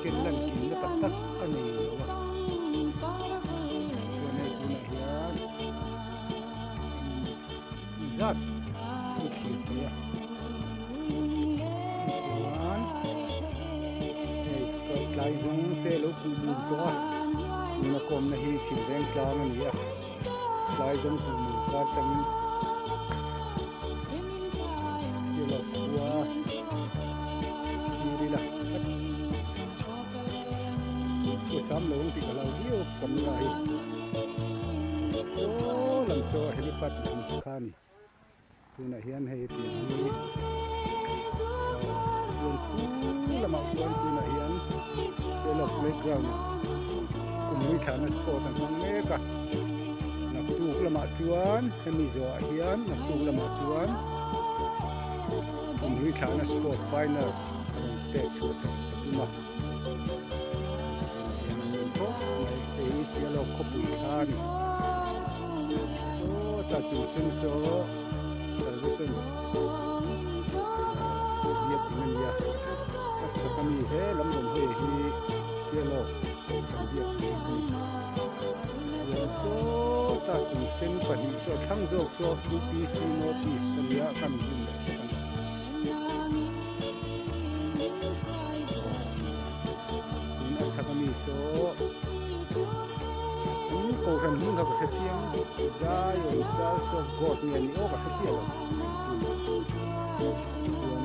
khian lan kimna tak tak a nei lo a chuan hei tunah hian eng zat chu thlir theih a tichuan hei tlai zawng te a lo kuh mum tawh a tuna kawmna hi chhim veng tlang a ni a tlai zawng kuh mum kar tangin thil a khua thlir ila thu sam lo ang tih ka hlau viau camera hi saw lam saw helipad lam chu kha a ni tunah hian hei hetiang hi chuan khu lamah khuan tunah hian Sherlock playground ah kum hlui thlahna sport an hmang mek a naktuk lamah chuan hemi zawhah hian naktuk lamah chuan kum hlui thlahna sport final a rawn pek chhuah theih ka tum a tunah hian an nuam khawp mai hei hi Sherlock khawpui thla a ni. Sawtah chu senso salvation biak in a ni a a chhak ami he lam rawn hawi hi sialawk kan biak in a ni chuan sawtah chung sen pahnih saw thlang zawk saw upc notice a nia ka mi zun leh hlek a ni tin a chhak ami saw. An kohhran hming kha ka hre chiang Zion Church of God nge ni aw ka hre chiah lo chuan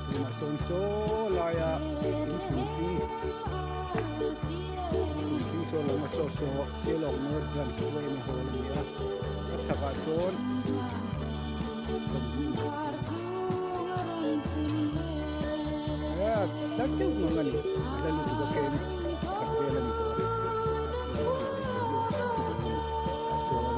tunah sawn saw laia inchung hring inchung hring saw lo saw saw Sialawk North Branch yma hall a ni a a chhakah sawn hla deuh ang a ni hla lutuk a ken khat vel a ni tawh a sawn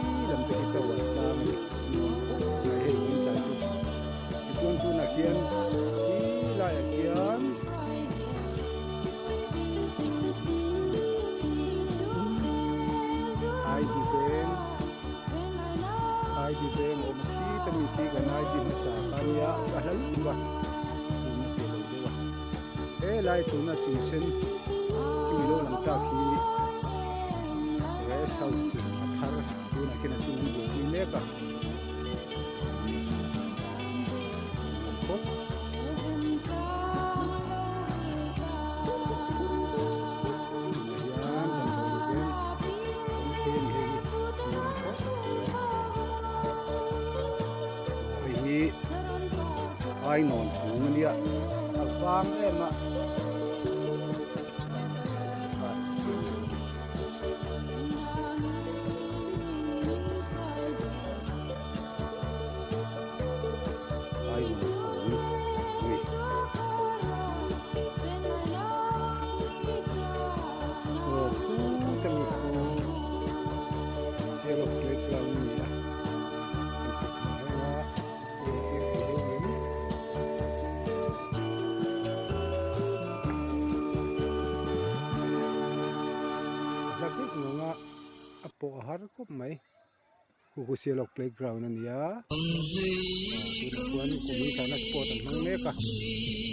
hi lam te hi tower tlang a ni nuam khawp mai hei in tlai chu tichuan tunah khian ti laiah khian. ID veng ID veng awm khi ta mi khi kan ID hmasa kha nia ka hla lutuk a china te lo deuh a helai tuna chung sen khi lo lang tak hi rest house tur a thar tunah khian a chung an buaipui mek a. Hei hi ainawn kung a nia a vang em a. A pawh a har khawp mai khu sialawk playground a ni a tunah chuan kum hi thlahna sport an hmang mek a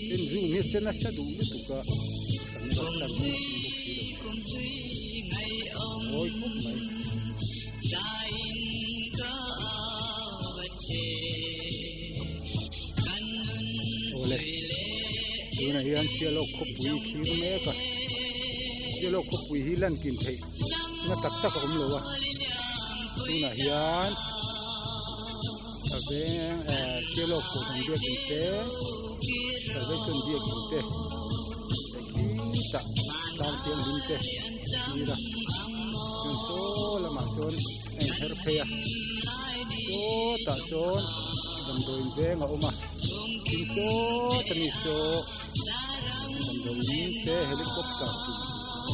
tin zoom hi a che nasa duh lutuk a camera stand a awm bawk si lo mawi khawp mai. Awle tunah hian sialawk khawpui thlir mek a sialawk khawpui hi lan kin theih na tak tak a awm lo a tunah hian a veng eh sialawk kohhran biakin te salvation biakin te khitah tlang thianghlim te a thlir a chuan saw lamah sawn a inher phei a sawtah sawn damdawiin veng a awm a tin sawta mi saw damdawiin te helicopter tih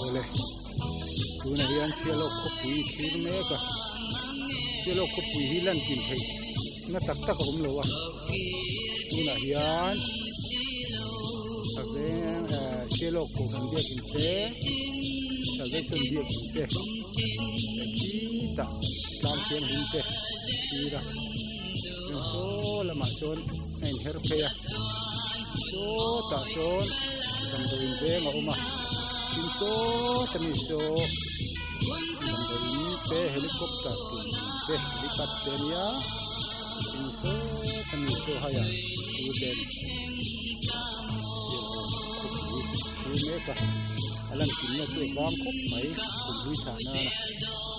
awle. Tunah hian Sialawk khawpui i thlir mek a Sialawk khawpui hi lan kin theih na tak tak a awm lo a tunah hian a veng eh Sialawk kohhran biakin te Salvation biakin te. Khitah tlang thianghlim te a thlir a chuan saw lamah sawn a inher phei a sawtah sawn damdawiin veng a awm a tin sawta mi saw damdawiin te helicopter tum te helipad te ania tin sawta mi saw haiah school te a ni sialhawk khawpui thlir mek a a lan kimna chu a vang khawp mai kum hlui thlah nana.